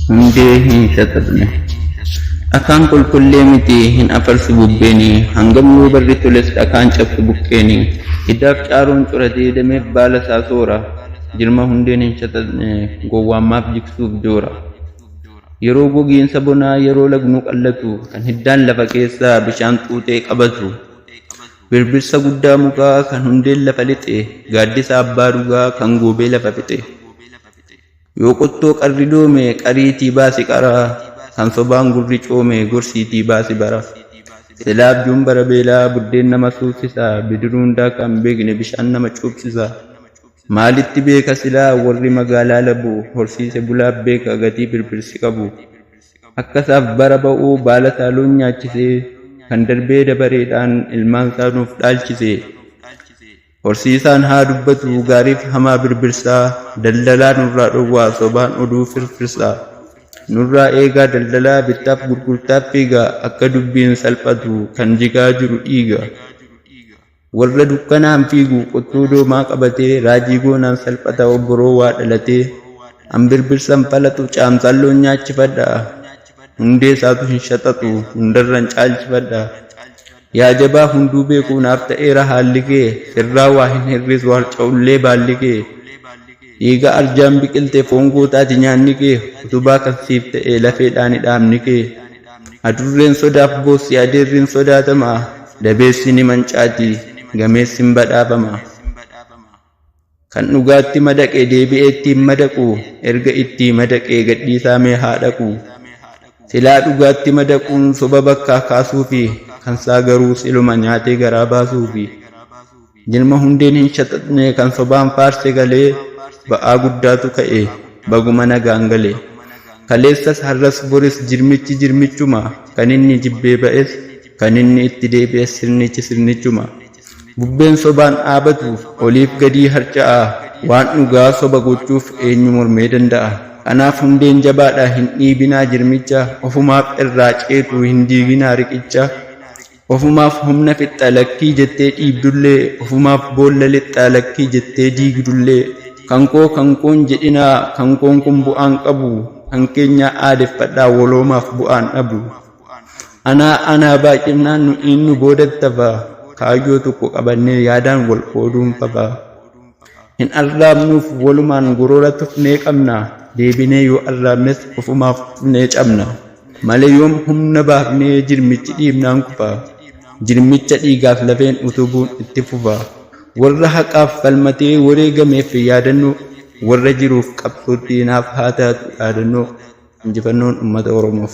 Hundee hin shaxaxne. Dhakaan qulqullee miti hin afarsu bubbeeni, hangam yoo barri toles dhakaan cabsu buqqeeni. Hiddaaf caaroon curatee dameef baala isaa soora, jirma hundeen hin shaxaxne gowwaan maaf jigsuuf joora. Yeroo gogiinsa bonaa yeroo lagnuu qallatu, kan hiddaan lafa keessaa bishaan xuuxee qabatu. Birbirsa guddaa mukaa kan hundeen lafa lixe, gaaddisa abbaa dhugaa kan goobee lafa fixe. Yoo qottoo qarri doome qariitii baasi qara, kan sobaan gurri coome gorsiitii baasi bara. Silaa abjuun bara beelaa buddeen nama suufsisa, bidiruun daakaa hin beekne bishaan nama cuuphsisa. Maalitti beeka silaa warri magaalaa labu, horsiise bulaaf beeka gatii birbirsi qabu. Akkasaaf bara ba'uu baala isaa loon nyaachisee, kan darbee dabareedhaan ilmaan isaa nuuf dhaalchise. Horsiisaan haa dubbatu gaariif hamaa birbirsaa, daldalaa nurraa dhowwaa sobaan oduu firfirsaa. Nurraa eegaa daldalaa bittaaf gurgurtaaf fiiga, akka dubbiin salphatu kan jigaa jiru dhiiga. Warra dukkanaan fiigu qottoo doomaa qabatee, raajii goonaan salphata obboroo waa dhalatee. An birbirsan falaxu caamsaan loon nyaachifadha, hundee isaatu hin shaxaxu hundarran caalchifadha. Yaa jabaa hunduu beeku naaf ta'eera haalli kee, sirraa waa hin hir'isu harca'ullee baalli kee. Dhiiga arjaan biqilte foon gootaati nyaanni kee, utubaa kan siif ta'e lafeedhaani dhaabni kee. Adurreen sodaaf boossi adeerri hin sodaatama, dabeessi ni mancaati gameessi hin badhaafama. Kan dhugaatti madaqe deebi'ee itti hin madaqu, erga itti madaqee gadhiisaa mee haa dhaqu. Silaa dhugaatti madaquun soba bakkaa kaasuufi, kan saa garuu siluma nyaatee garaa baasuufi. Jirma hundeen hin shaxaxne kan sobaan faarse galee, ba'aa guddaatu ka'e baguma nagaan gale. Kaleessas har'as boris jirmichi jirmichuma, kan inni jibbee ba'es kan inni itti deebi'es sirnichi sirnichuma. Bubbeen sobaan dhaabatu oliif gadii harca'a, waan dhugaa soba gochuuf eenyu mormee danda'a? Kanaaf hundeen jabaadha hin dhiibinaa jirmicha, ofumaaf irraa ceetu hin diiginaa riqicha. Ofumaaf humna fixxa lakkii jettee dhiibdullee, ofumaaf boolla lixxa lakkii jettee diigdullee. Kankoo kankoon jedhinaa kankoon kun bu'aan qabu, kan keenyaa aadeffadhaa waloomaaf bu'aan dhabu. Anaa anaa baay'innaan nu'iin nu boodatti hafa, kaayyoo tokko qabannee yaadaan wal qooduun fafa. Hin arraabnuuf walumaan gorora tufnee qabna, deebinee yoo arraabnes ofumaaf tufnee cabna. Malee yoom humna baafnee jirmichi dhiibnaan kufa, jirmicha dhiigaaf lafeen utubuun itti fufa. Warra haqaaf falmatee wareegameef yaadannoo, warra jiruuf qabsootti naaf haa taatu dhaadannoo. Injifannoon uummata Oromoof.